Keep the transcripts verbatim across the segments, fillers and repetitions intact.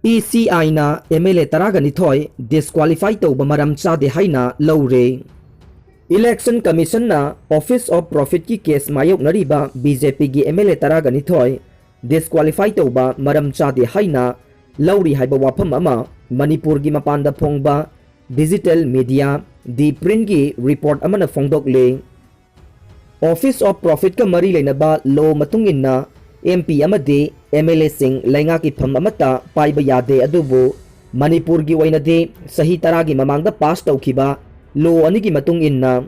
E ꯁꯤ ꯑꯥꯏꯅ M L A ꯇꯔꯥꯒ ꯅꯤꯊꯣꯏ ꯗꯤꯁꯀ꯭ꯋꯥꯂꯤꯐꯥꯏ ꯇꯧꯕ ꯃꯔꯝ ꯆꯥꯗꯦ ꯍꯥꯏꯅ ꯂꯧꯔꯦ꯫ Election Commissionꯅ Office of Profitꯀꯤ ꯀꯦꯁ ꯃꯥꯌꯣꯛꯅꯔꯤꯕ ꯕꯤ ꯖꯦ ꯄꯤꯒꯤ ꯑꯦꯝ ꯑꯦꯜ ꯑꯦ ꯇꯔꯥꯒ ꯅꯤꯊꯣꯏ ꯗꯤꯁꯀ꯭ꯋꯥꯂꯤꯐꯥꯏ ꯇꯧꯕ ꯃꯔꯝ ꯆꯥꯗꯦ ꯍꯥꯏꯅ ꯂꯧꯔꯤ ꯍꯥꯏꯕ ꯋꯥꯐꯝ ꯑꯃ ꯃꯅꯤꯄꯨꯔꯒꯤ ꯃꯄꯥꯟꯗ ꯐꯣꯡꯕ digital media The Printꯀꯤ ꯔꯤꯄꯣꯔꯠ ꯑꯃꯅ ꯐꯣꯡꯗꯣꯛꯂꯤ꯫ Office of Profitꯀ ꯃꯔꯤ ꯂꯩꯅꯕ ꯂꯣ ꯃꯇꯨꯡ ꯏꯟꯅ ꯑꯦꯝ ꯄꯤ ꯑꯃꯗꯤ ꯑꯦꯝ ꯑꯦꯜ ꯑꯦꯁꯤꯡ ꯂꯩꯉꯥꯛꯀꯤ ꯐꯝ ꯑꯃꯠꯇ ꯄꯥꯏꯕ ꯌꯥꯗꯦ, ꯑꯗꯨꯕꯨ ꯃꯅꯤꯄꯨꯔꯒꯤ ꯑꯣꯏꯅꯗꯤ ꯆꯍꯤ ꯇꯔꯥꯒꯤ ꯃꯃꯥꯡꯗ ꯄꯥꯁ ꯇꯧꯈꯤꯕ ꯂꯣ ꯑꯅꯤꯒꯤ ꯃꯇꯨꯡ ꯏꯟꯅ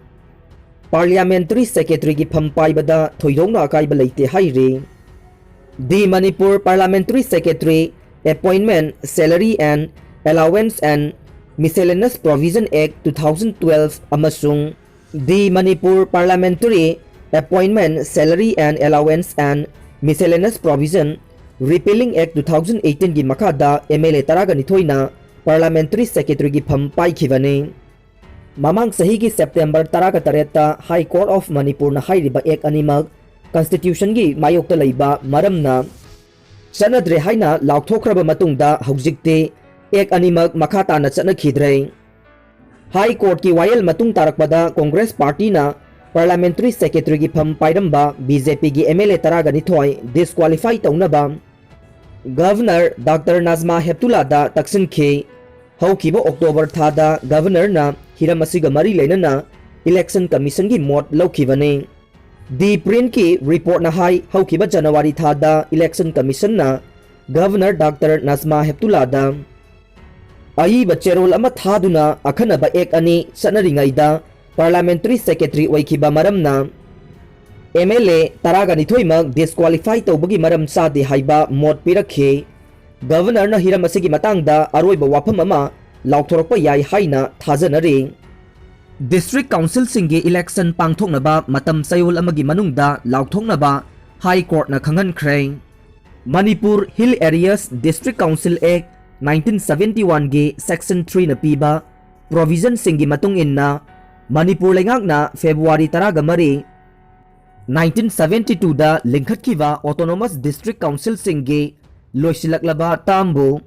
Parliamentary Secretaryꯒꯤ ꯐꯝ ꯄꯥꯏꯕꯗ ꯊꯣꯏꯗꯣꯛꯅ ꯑꯀꯥꯏꯕ ꯂꯩꯇꯦ ꯍꯥꯏꯔꯤ꯫ The Manipur Parliamentary Secretary Appointment, Salary and Allowance and Miscellaneous Provision Act two thousand twelve ꯑꯃꯁꯨꯡ The Manipur Parliamentary Appointment, Salary and Allowance and Miscellaneous Provision Repealing Act two thousand eighteenꯒꯤ ꯃꯈꯥꯗ ꯑꯦꯝ ꯑꯦꯜ ꯑꯦ ꯇꯔꯥꯒ ꯅꯤꯊꯣꯏꯅ Parliamentary Secretaryꯒꯤ ꯐꯝ ꯄꯥꯏꯈꯤꯕꯅꯤ꯫ ꯃꯃꯥꯡ ꯆꯍꯤꯒꯤ September ꯇꯔꯥꯒ ꯇꯔꯦꯠꯇ High Court of Manipurꯅ ꯍꯥꯏꯔꯤꯕ ꯑꯦꯛ ꯑꯅꯤꯃꯛ Constitutionꯒꯤ ꯃꯥꯌꯣꯛꯇ ꯂꯩꯕ ꯃꯔꯝꯅ ꯆꯠꯅꯗ꯭ꯔꯦ ꯍꯥꯏꯅ ꯂꯥꯎꯊꯣꯛꯈ꯭ꯔꯕ ꯃꯇꯨꯡꯗ ꯍꯧꯖꯤꯛꯇꯤ ꯑꯦꯛ ꯑꯅꯤꯃꯛ ꯃꯈꯥ ꯇꯥꯅ ꯆꯠꯅꯈꯤꯗ꯭ꯔꯦ꯫ High Courtꯀꯤ ꯋꯥꯌꯦꯜ ꯃꯇꯨꯡ ꯇꯥꯔꯛꯄꯗ Congress Partyꯅ Parliamentary Secretaryꯒꯤ ꯐꯝ ꯄꯥꯏꯔꯝꯕ ꯕꯤ ꯖꯦ ꯄꯤꯒꯤ ꯑꯦꯝ ꯑꯦꯜ ꯑꯦ ꯇꯔꯥꯒ ꯅꯤꯊꯣꯏ ꯗꯤꯁꯀ꯭ꯋꯥꯂꯤꯐꯥꯏ ꯇꯧꯅꯕ Governor Doctor Najma Heptullahꯗ ꯇꯛꯁꯤꯟꯈꯤ꯫ ꯍꯧꯈꯤꯕ ꯑꯣꯛꯇꯣꯕꯔ ꯊꯥꯗ Governorꯅ ꯍꯤꯔꯝ ꯑꯁꯤꯒ ꯃꯔꯤ ꯂꯩꯅꯅ Election Commissionꯒꯤ ꯃꯣꯠ ꯂꯧꯈꯤꯕꯅꯤ꯫ The Printꯀꯤ ꯔꯤꯄꯣꯔꯠꯅ ꯍꯥꯏ, ꯍꯧꯈꯤꯕ ꯖꯅꯋꯥꯔꯤ ꯊꯥꯗ Election Commissionꯅ Governor Doctor Najma Heptullahꯗ ꯑꯏꯕ ꯆꯦꯔꯣꯜ ꯑꯃ ꯊꯥꯗꯨꯅ ꯑꯈꯟꯅꯕ ꯑꯦꯛ ꯑꯅꯤ ꯆꯠꯅꯔꯤꯉꯩꯗ Parliamentary Secretary ꯑꯣꯏꯈꯤꯕ ꯃꯔꯝꯅ ꯑꯦꯝ ꯑꯦꯜ ꯑꯦ ꯇꯔꯥꯒ ꯅꯤꯊꯣꯏꯃꯛ ꯗꯤꯁꯀ꯭ꯋꯥꯂꯤꯐꯥꯏ ꯇꯧꯕꯒꯤ ꯃꯔꯝ ꯆꯥꯗꯦ ꯍꯥꯏꯕ ꯃꯣꯠ ꯄꯤꯔꯛꯈꯤ꯫ Governorꯅ ꯍꯤꯔꯝ ꯑꯁꯤꯒꯤ ꯃꯇꯥꯡꯗ ꯑꯔꯣꯏꯕ ꯋꯥꯐꯝ ꯑꯃ ꯂꯥꯎꯊꯣꯔꯛꯄ ꯌꯥꯏ ꯍꯥꯏꯅ ꯊꯥꯖꯅꯔꯤ꯫ District Councilꯁꯤꯡꯒꯤ election ꯄꯥꯡꯊꯣꯛꯅꯕ ꯃꯇꯝ ꯆꯌꯣꯜ ꯑꯃꯒꯤ ꯃꯅꯨꯡꯗ ꯂꯥꯎꯊꯣꯛꯅꯕ High Courtꯅ ꯈꯪꯍꯟꯈ꯭ꯔꯦ꯫ Manipur Hill Areas District Council Act nineteen seventy oneꯒꯤ Section threeꯅ ꯄꯤꯕ provisionꯁꯤꯡꯒꯤ ꯃꯇꯨꯡ ꯏꯟꯅ ꯃꯅꯤꯄꯨꯔ ꯂꯩꯉꯥꯛꯅ ꯐꯦꯕ꯭ꯔꯨꯋꯥꯔꯤ ꯇꯔꯥꯒ ꯃꯔꯤ, nineteen seventy twoꯗ ꯂꯤꯡꯈꯠꯈꯤꯕ Autonomous District Councilꯁꯤꯡꯒꯤ ꯂꯣꯏꯁꯤꯜꯂꯛꯂꯕ termꯕꯨ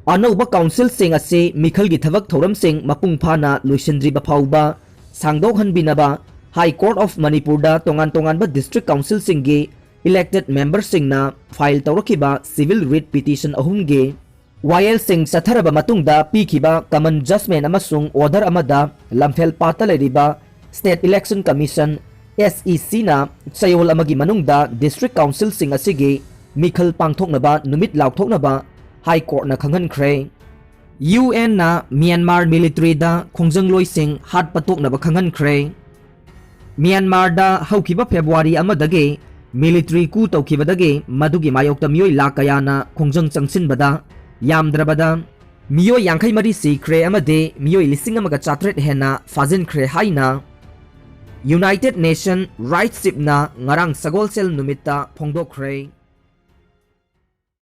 ꯑꯅꯧꯕ councilꯁꯤꯡ ꯑꯁꯤ ꯃꯤꯈꯜꯒꯤ ꯊꯕꯛ ꯊꯧꯔꯝꯁꯤꯡ ꯃꯄꯨꯡ ꯐꯥꯅ ꯂꯣꯏꯁꯤꯟꯗ꯭ꯔꯤꯕ ꯐꯥꯎꯕ ꯁꯥꯡꯗꯣꯛꯍꯟꯕꯤꯅꯕ High Court of Manipurꯗ ꯇꯣꯉꯥꯟ ꯇꯣꯉꯥꯟꯕ district councilꯁꯤꯡꯒꯤ elected memberꯁꯤꯡꯅ file ꯇꯧꯔꯛꯈꯤꯕ civil writ petition ꯑꯍꯨꯝꯒꯤ ꯋꯥꯌꯦꯜꯁꯤꯡ ꯆꯠꯊꯔꯕ ꯃꯇꯨꯡꯗ ꯄꯤꯈꯤꯕ common judgment ꯑꯃꯁꯨꯡ order ꯑꯃꯗ ꯂꯝꯐꯦꯜ ꯄꯥꯠꯇ ꯂꯩꯔꯤꯕ State Election Commission, SECꯅ ꯆꯌꯣꯜ ꯑꯃꯒꯤ ꯃꯅꯨꯡꯗ district councilꯁꯤꯡ ꯑꯁꯤꯒꯤ ꯃꯤꯈꯜ ꯄꯥꯡꯊꯣꯛꯅꯕ ꯅꯨꯃꯤꯠ ꯂꯥꯎꯊꯣꯛꯅꯕ High Courtꯅ ꯈꯪꯍꯟꯈ꯭ꯔꯦ꯫ UNꯅ ꯃ꯭ꯌꯥꯟꯃꯥꯔ militaryꯗ ꯈꯣꯡꯖꯪꯂꯣꯏꯁꯤꯡ ꯍꯥꯠꯄ ꯇꯣꯛꯅꯕ ꯈꯪꯍꯟꯈ꯭ꯔꯦ꯫ ꯃ꯭ꯌꯥꯟꯃꯥꯔꯗ ꯍꯧꯈꯤꯕ February ꯑꯃꯗꯒꯤ military coup ꯇꯧꯈꯤꯕꯗꯒꯤ ꯃꯗꯨꯒꯤ ꯃꯥꯌꯣꯛꯇ ꯃꯤꯑꯣꯏ ꯂꯥꯈ ꯀꯌꯥꯅ ꯈꯣꯡꯖꯪ ꯆꯪꯁꯤꯟꯕꯗ ꯌꯥꯝꯗ꯭ꯔꯕꯗ ꯃꯤꯑꯣꯏ ꯌꯥꯡꯈꯩ ꯃꯔꯤ ꯁꯤꯈ꯭ꯔꯦ ꯑꯃꯗꯤ ꯃꯤꯑꯣꯏ ꯂꯤꯁꯤꯡ ꯑꯃꯒ ꯆꯥꯇ꯭ꯔꯦꯠ ꯍꯦꯟꯅ ꯐꯥꯖꯤꯟꯈ꯭ꯔꯦ ꯍꯥꯏꯅ United Nation Rights Shipꯅ ꯉꯔꯥꯡ ꯁꯒꯣꯜꯁꯦꯜ ꯅꯨꯃꯤꯠꯇ ꯐꯣꯡꯗꯣꯛꯈ꯭ꯔꯦ꯫